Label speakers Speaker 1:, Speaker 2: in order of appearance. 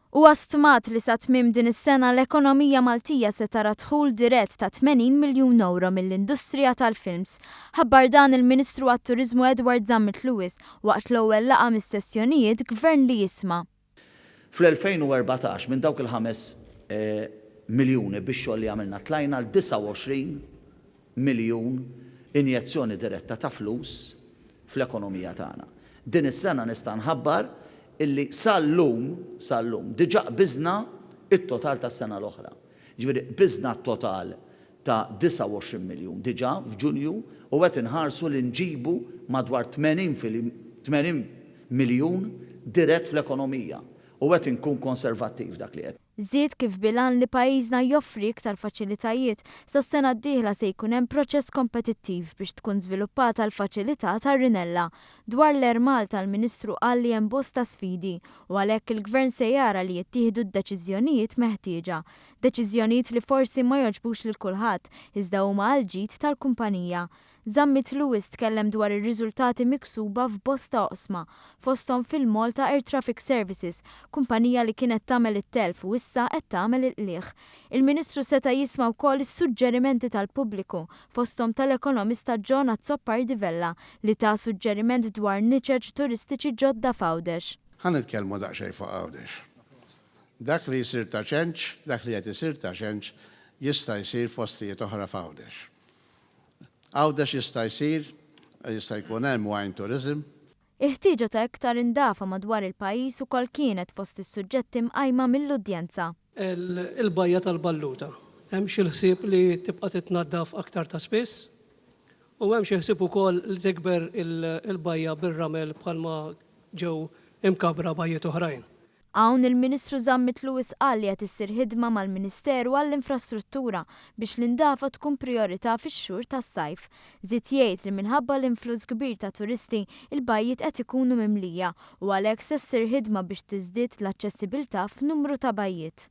Speaker 1: Huwa stmat li sa tmiem din is-sena l-ekonomija Maltija se tara dħul dirett ta' 80 miljun ewro mill-industrija tal-films. Ħabbar dan il-Ministru għat-Turiżmu Edward Zammit Lewis waqt l-ewwel laqgħa mis-sessjonijiet Gvern li Jisma'.
Speaker 2: Fl-2014 minn dawk il-ħames miljuni bix-xogħol li għamilna tlajna għal 29 miljun injezzjoni diretta ta' flus fl-ekonomija tagħna. Din is-sena nista' nħabbar illi sal-lum, sal-lum, diġà qbiżna t-total tas-sena l-oħra. Jiġifieri qbiżna t-total ta' 29 miljun diġà f'Ġunju u qed inħarsu li nġibu madwar 80 fil 80 miljun dirett fl-ekonomija u qed inkun konservattiv dak li qed
Speaker 1: Żied kif bil-għan li pajjiżna joffri iktar faċilitajiet, sas-sena d-dieħla se jkun hemm proċess kompetittiv biex tkun żviluppata l-faċilità tar-Rinella. Dwar l-Air Malta l-Ministru qal li hemm bosta sfidi u għalhekk il-Gvern se jara li jittieħdu d-deċiżjonijiet meħtieġa. Deċiżjonijiet li forsi ma jogħġbux lil kulħadd, iżda huma għall-ġid tal-kumpanija. Zammit Lewis tkellem dwar ir-riżultati miksuba f'bosta oqsma, fosthom fil-Malta Air Traffic Services, kumpanija li kienet tagħmel it-telf u issa qed tagħmel il-qligħ. Il-Ministru seta' jisma' wkoll is-suġġerimenti tal-pubbliku, fosthom tal-ekonomista John Azzopardi Vella, li ta suġġeriment dwar niċeċ turistiċi ġodda f'Għawdex.
Speaker 3: Ħa nitkellmu daqsxejn fuq Għawdex. Dak li jsir Ta' Ċenċ, dak li qed isir Ta' Ċenċ jista' jsir f'postijiet oħra f'Għawdex. Għawdex jista' jsir, jista' jkun hemm wine tourism.
Speaker 1: Il-ħtieġa ta' iktar indafa madwar il-pajjiż ukoll kienet fost is-suġġetti mqajma mill-udjenza.
Speaker 4: Il-bajja tal-Balluta, hemm xi l-ħsieb li tibqa' titnaddaf aktar ta' spiss? U hemm xi ħsieb ukoll li tikber il-bajja bir-ramel bħalma ġew imkabbra bajjiet oħrajn?
Speaker 1: Hawn il-Ministru Zammit Lewis qal li qed issir ħidma mal-Ministeru għall-Infrastruttura biex l-indafa tkun prijorità fix-xhur tas-sajf. Żied jgħid li minħabba l-influss kbir ta' turisti, il-bajjiet qed ikunu mimlija u għalhekk se ssir ħidma biex tiżdied l-aċċessibilità f'numru ta' bajjiet.